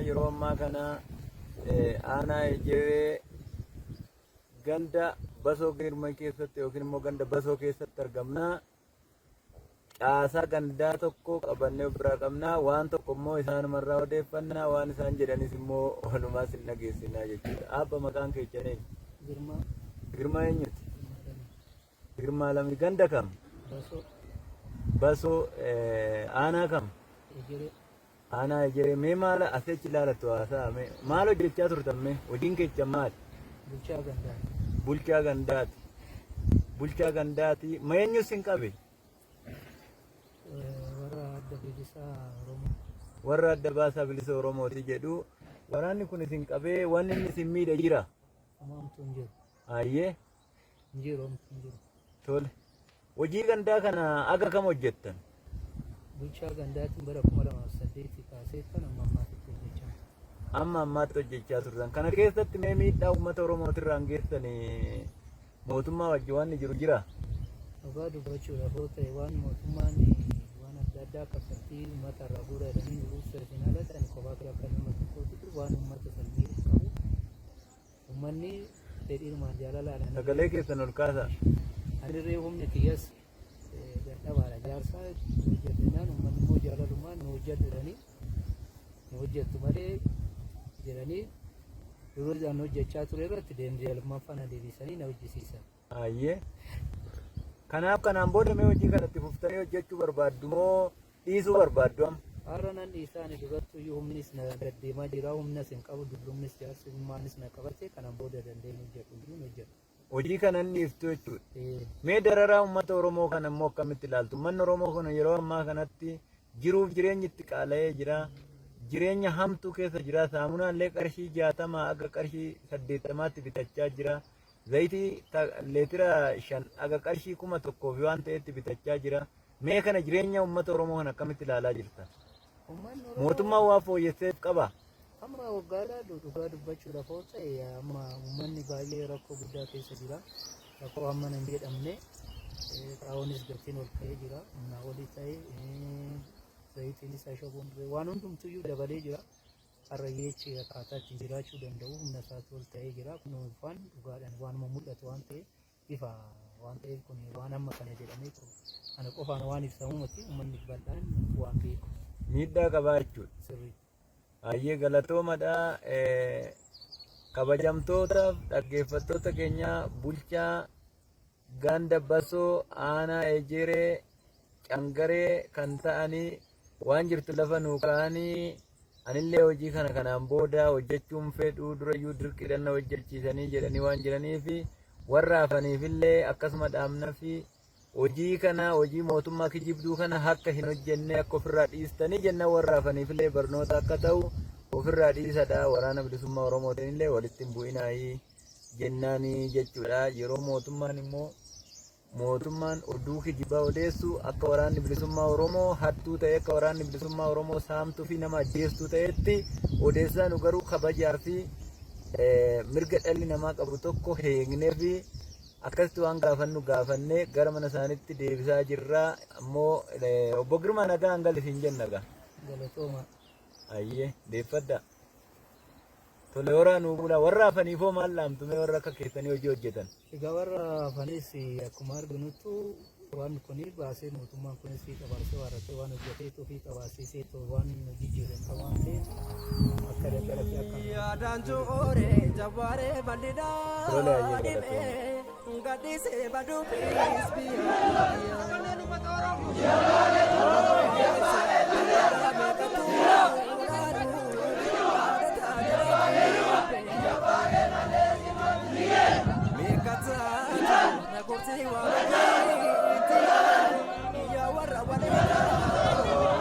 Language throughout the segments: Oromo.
Yeroo ammaa kana aanaa Ejeree ganda Basoo Girma keessatti yookiin immoo ganda Basoo keessatti argamna. Caasaa gandaa tokko qabannee of biraa qabna. Waan tokko immoo isaanumarraa odeeffannaa, waan isaan jedhanis immoo walumaa sin dhageessinaa jechuudha. Abba, maqaan keessan eenyu? Girmaa. Girmaa eenyuti? Girmaa Lamii. Ganda kam? Basoo. Basoo, aanaa kam? Ejeree. Aanaa Ejeree. Mee maal asitti ilaalattu haasa'a mee maal hojjechaa turtan, mee hojiin keessan maali? Bulchaa gandaati. Bulchaa gandaati. Bulchaa gandaati. Ma eenyu sin qabe? Warra Adda Bilisaa Oromoo. Warra Adda Baasaa Bilisa Oromooti jedhu. Waraanni kun isin qabee wanni inni isin miidhe jira? Homaamtuu hin jiru. Ayyee. Hin jiru, homtuu hin jiru. Tole. Hojii gandaa kana aga kam hojjettan? Bulchaa gandaatiin bara 2008 kaasee kan amma ammaatti hojjechaa ture. Amma ammaatti hojjechaa turtan. Kana keessatti mee miidhaa uummata Oromootirraan geessanii mootummaa wajjin waan jiru jira? Dhugaa dubbachuudhaaf yoo ta'e, waan mootummaan waan adda addaa kaffaltii uummata irraa guuraa jedhanii nu buusisan alatti, ani kophaa kee akka nama tokkootti waan uummata san miidhu qabu, uummanni fedhiinumaan jaalalaadhaan. Sagalee keessan ol kaasaa. Anirree humni kiyyas dadhabaadha. Jaarsaa hojjetennaan uummanni immoo jaalalumaan nu hojjedhu jedhanii, nu hojjettu malee jedhanii, yeroo isaan hojjechaa ture irratti deemsee lammaffaa na deebisanii na hojjisiisan. Ayyee. Kanaaf kanaan booda mee hojii kanatti fuftanii hojjechuu barbaaddu moo dhiisuu barbaaddu amma? Har'a nan dhiisaa. Ani durattu iyyuu humnis na gaddeemaa jira, humnas hin qabu, dullumnis jaarsumaanis na qabate. Kanaan booda dandeenye hojjedhu iyyuu hin hojjedhu. Hojii kana hin dhiiftu jechuudha. Mee dararaa uummata Oromoo kana immoo akkamitti ilaaltu? Uummanni Oromoo kun yeroo ammaa kanatti jiruuf jireenyi itti qaala'ee jira. Jireenya hamtuu keessa jira. Saamunaa illee qarshii 60 aga qarshii 80tti bitachaa jira. Zayitii leetira 5 aga qarshii 1000 fi waan ta'etti bitachaa jira. Mee kana jireenya uummata Oromoo kana akkamitti ilaalaa jirta? Uummanni Oromoo Mootummaan waa fooyyesseef qaba? Amma waggaadhaa dhugaa dubbachuudhaaf yoo ta'e, amma uummanni baay'ee rakkoo guddaa keessa jira. Rakkoo hammana hin jedhamne. Xaa'oonis gatiin ol ka'ee jira. Humnaa olii ta'e, zayitiinis ashaboon waan hundumtuyyuu dabalee jira. Har'a hiyyeechi akkaataa ittiin jiraachuu danda'u humna isaatti ol ta'ee jira. Kun ulfaan dhugaadhaan waanuma mul'atu waan ta'eef, ifa waan ta'eef, kun waan amma kana jedhamee ana qofaan waan ibsamu miti, uummanni bal'aan waan beeku. Miidhaa qabaa jechuudha. Sirrii. Baay'ee galatoomadha. Kabajamtootaaf dhaggeeffattoota keenya, bulchaa ganda Basoo aanaa Ejeree Cangaree kan ta'anii waan jirtu lafa nuu kaa'anii, anillee hojii kana kanaan booda hojjechuun fedhuu, durayyuu dirqiidhaan na hojjechiisanii jedhanii waan jiraniif, warra hafaniifillee akkasuma dhaamna fi hojii kana, hojii mootummaa kijibduu kana akka hin hojjenne, akka ofirraa dhiistanii jenna. Warra hafaniifillee barnoota akka ta'u ofirraa dhiisadha. Waraana Bilisummaa Oromootiin illee walitti hin bu'inaayii jennaanii jechuudha. Yeroo mootummaan immoo mootummaan oduu kijibaa odeessu akka Waraanni Bilisummaa Oromoo hattuu ta'e, akka Waraanni Bilisummaa Oromoo saamtuu fi nama ajjeestuu ta'etti odeessaa, nu garuu kabajaa fi mirga dhalli namaa qabu tokko heegnee fi akkasitti waan gaafannu gaafannee gara mana isaaniitti deebisaa jirra. Ammoo obbo Girmaa nagaa hangal isin jenna gaa. Galatooma. Ayyee, deeffadha. Tole, horaa nuu bulaa. Warra hafaniifoo maal dhaamtu mee, warra akka keessanii hojii hojjetan? Egaa warra hafanis akkuma arginuttu waan kun baasee, mootummaan kunis fiixa baasee waarratee waan hojjeteetu fiixa baasisee waan jijjiirre hin qabu waan ta'eef, akka daldala fi akka Yaadaan joore jawwaaree bal'inaa Tole, ayyee, dhibee gadhiisee baduufis biyya. Yaa warra walii.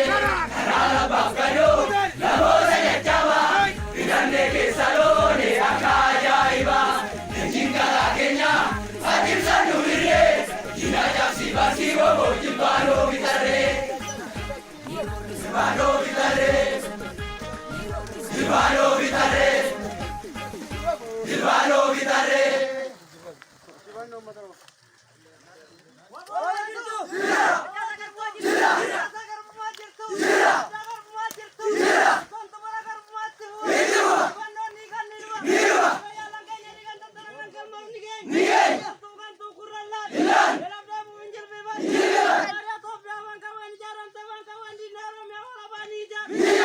Karaa lafaaf gadoo. Ni